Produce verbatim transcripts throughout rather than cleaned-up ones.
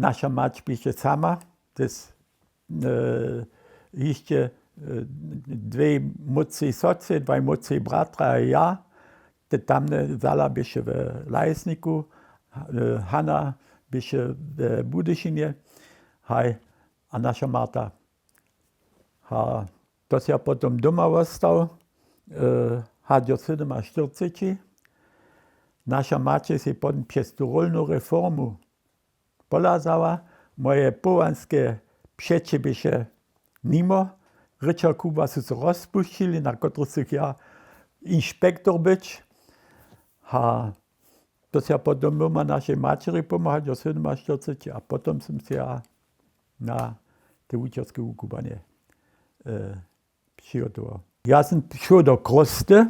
Naša mać běše sama, tež hišće dwě młódšej sotře, dwaj młódšej bratra a ja. Te tamne zala běše w Lajsniku, Hana běše w Budyšinje, haj, a naša Marta. A to se ja potom doma wostał, hadźo sydomaštyrceći. Naša maće sej potom přez tu rolnu reformu polazała. Moje połanske přeće běše nimo. Richard Kuba su se rozpušćili, na kotrychž su ja inspektor być. A to se ja potom móhł našej maćeri pomhać do sydomaštyrceći a potom sym se ja na te wučerske wukubłanje přihotował. Ja sym šoł do Krosty,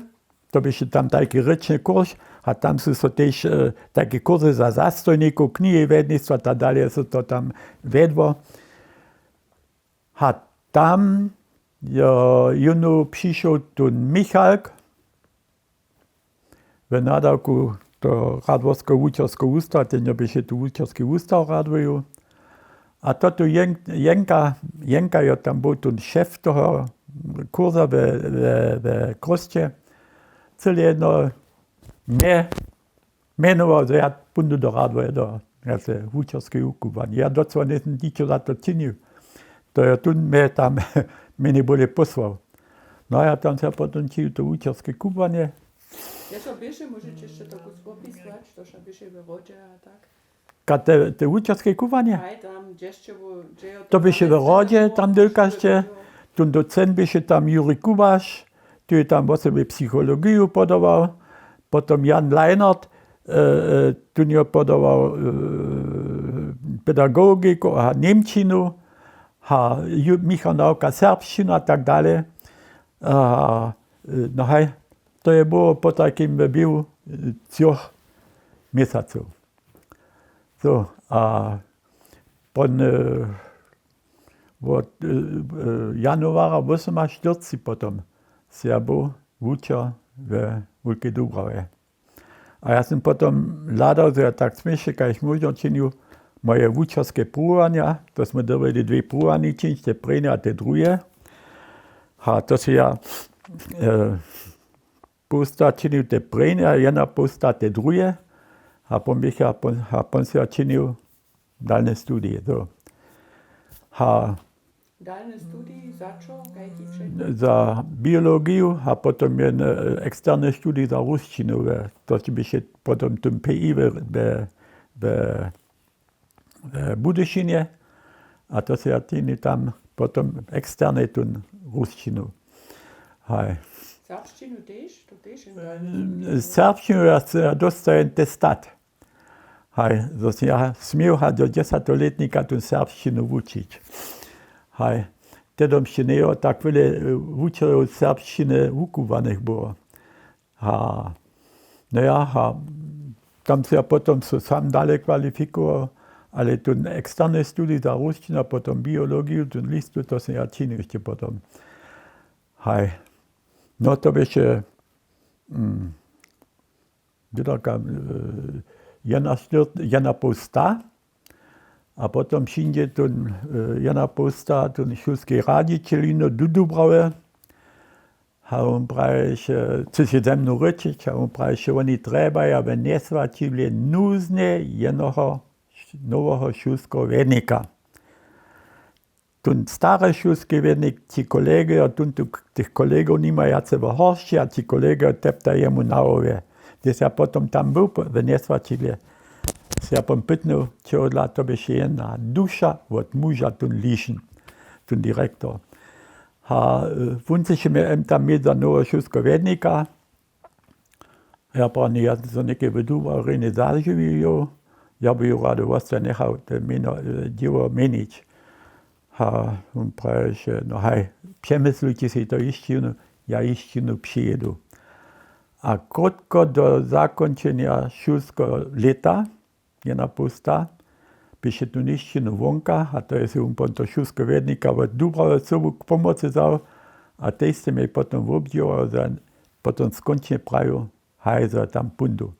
to běše tam tajki rěčny kurs, a tam su so tež tajke kursy za zastojnikow, knihewjednistwa, tak dalej, su to tam wjedło. A tam jo jónu přišoł tón Michalk w nadawku do radworskeho wučerskeho wustawa, ten jo běše tu wučerski wustaw radwoju. A to tu jenka, jenka jo tam był tón šef toho kursa we Krosće, cyle jedno mje mjenował, zo ja póńdu do radwoje do wučerskeho wukubłanja. Ja docyła njejsym ničo za to činił. To jo tón mje tam mjenje bóle pósłał. No a ja tam se potom činił to wučerske kubłanje. Kate te wučerske kubłanje? To běše we rodźe tam dylkašće. Tón docent běše tam Juri Kubaš, tu je tam wosebje psychologiju podawał. Potom Jan Leinert, tón jo podawał pedagogiku a němčinu, a Michał Nawka serbšćinu a tak dalej. No haj, to je było po takim běhu třoch měsacow. So, a pon wot januara wosomaštyrceći potom se ja był wučer we Wulkej Dubrawje. A ja sym potom hladał, zo ja tak směše kaž móžno činił moje wučerske pruwanja. To smy dyrbjeli dwě pruwanja činić, te prěnje a te druhe. A to se ja połsta činił te prěnje a jena połsta te druhe. A pon běch ja pon a pon se ja činił dalne studije. Za biologiju a potom jedne eksterne studij za rusćinu. To běše potom tón P I we Budyšinje. A to se ja činił tam potom eksterne tón rusćinu. Haj. Serbšćinu ja dósta jen testat. Haj, zo sym ja směł hač do dźesateho lětnika tu serbšćinu wučić. Haj, tedomsće njejo tak wjele wučerjow serbšćiny wukubłanych było. A no ja, a tam sym ja potom so sam dale kwalifikował, ale tón eksterny studij za rusćinu a potom biologiju, tón listu, to sym ja činił hišće potom. Haj, no to běše wědarka, jena połsta. A potom přińdźe tón jena połsta tón šulski radźićel jino do Dubrawy. A wón praješe, chcyše ze mnu rěčić, a wón praješe, woni trjebaja w Njeswaćiwje nuznje jednoho noweho šulskeho wjednika. Tón stary šulski wjednik, ti kolegojo, tón tu tych kolegow nima wjace w Horsći a ti kolegojo tepta jemu na hłowje. Hdyž ja potom tam był w Njeswaćiwje, sym ja potom pytnył, čehodla, to běše jedna duša wot muža, tón Lišin, tón direktor. A wón chcyše mje tam měć za noweho šulskeho wjednika. Ja praw, ja so něke w Dubrowje zažiwił, ja by ju rady wostaj njechał te mjeno, dźěło měnić. A wón praješe, no haj, přemyslujće sej to hišće jónu, ja hišće jónu přijědu. A krótko do zakónčenja šulskeho lěta, jena połsta, běše tu hišće jónu wonka, a to je sej wón potom šulskeho wjednika wot Dubrowje sobu k pomocy wzał, a tež sej mje potom wobdźěłał, zo potom skónčnje prajił, haj, zo tam póńdu.